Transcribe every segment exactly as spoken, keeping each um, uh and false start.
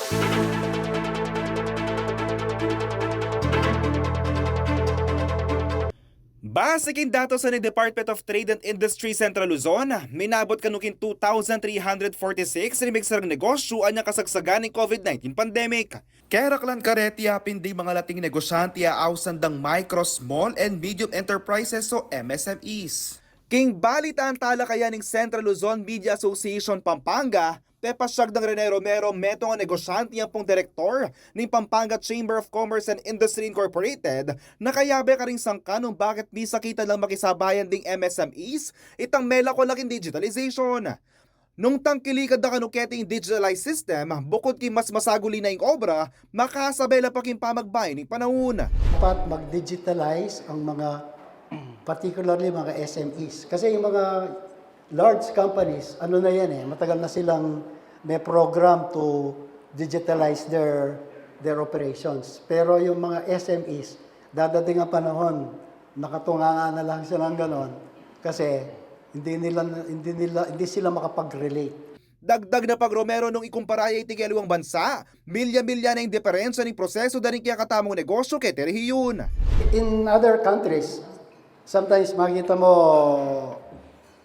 Base king datos ning Department of Trade and Industry Central Luzon, minabot kanu king two thousand three hundred forty-six ring megsarang negosyu anyang kasagsagan ning COVID nineteen pandemic. Keraklan kareti apin ding mangalating negosyante a ausan dang micro, small, and medium enterprises o M S M Es. King balitaan talakayan ning Central Luzon Media Association Pampanga, pepasyag dang Rene Romero, metung a negosyante ampong direktor ning Pampanga Chamber of Commerce and Industry Incorporated, na kayabe karing sangkan nung bakit misakitan lang makisabayan ding M S M Es itang melako la king digitalization. Nung tangkilikan da kanu keting digitalized system, bukud king mas masaguli na ing obra, makasabay la pa king pamagbayu ning panaun. Dapat mag-digitalize ang mga, particularly mga S M Es. Kasi yung mga large companies, ano na yan eh, matagal na silang may program to digitalize their their operations. Pero yung mga S M Es, dadating ang panahon, nakatunganga na lang silang ganon kasi hindi nila hindi nila hindi sila makapag-relate. Dagdag na pang Romero, nung ikumpara ya iti kayaliwang bansa, milya-milya na ing diperensya ning prosesu da ring kekatamung negosyu keti rehiyun. In other countries, sometimes makikita mo,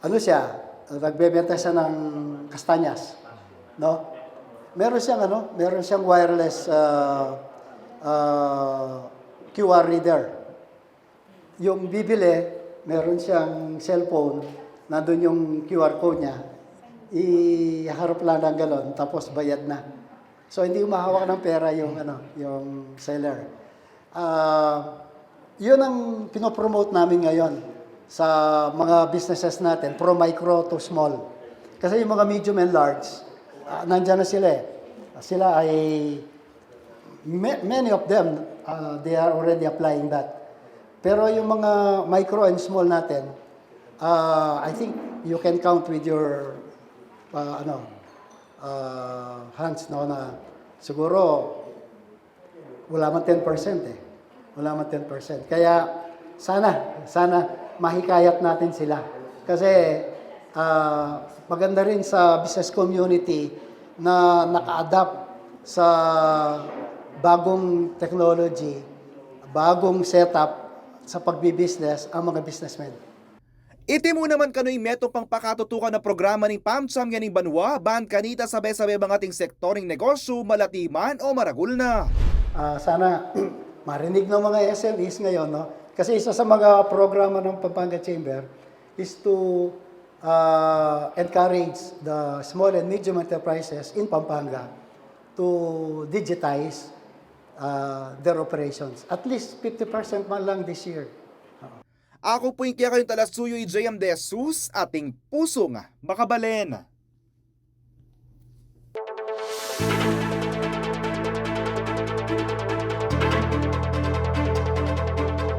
ano siya, nagbebenta siya ng kastanyas, no? Meron siyang ano, meron siyang wireless, ah, ah, Q R reader. Yung bibili, meron siyang cellphone, nandun yung Q R code niya, iharap lang ng galon, tapos bayad na. So, hindi humahawak ng pera yung, ano, yung seller. Ah, yun ang pinopromote namin ngayon sa mga businesses natin, from micro to small. Kasi yung mga medium and large, ah, nandyan na sila eh. Sila ay, ma- many of them, ah, they are already applying that. Pero yung mga micro and small natin, ah, I think you can count with your, ah, ano, ah, hands, no, na siguro wala man ten percent eh. Wala man ten percent. Kaya sana, sana mahikayat natin sila. Kasi, ah, maganda rin sa business community na naka-adapt sa bagong technology, bagong setup sa pagbi-business ang mga businessmen. Iti mu naman kanu ing metung pang pakatutukan a programa ning PAMCHAM ngening banua, ban kanita sabay-sabay mangating sektor ning negosyu, malati man o maragul na. Ah, sana marinig ng mga S M Es ngayon, no? Kasi isa sa mga programa ng Pampanga Chamber is to, ah, encourage the small and medium enterprises in Pampanga to digitize, ah, their operations. At least fifty percent man lang this year. Oo. Aku pu ing kekayung talasuyu, i J M De Jesus, ating pusung makabalen.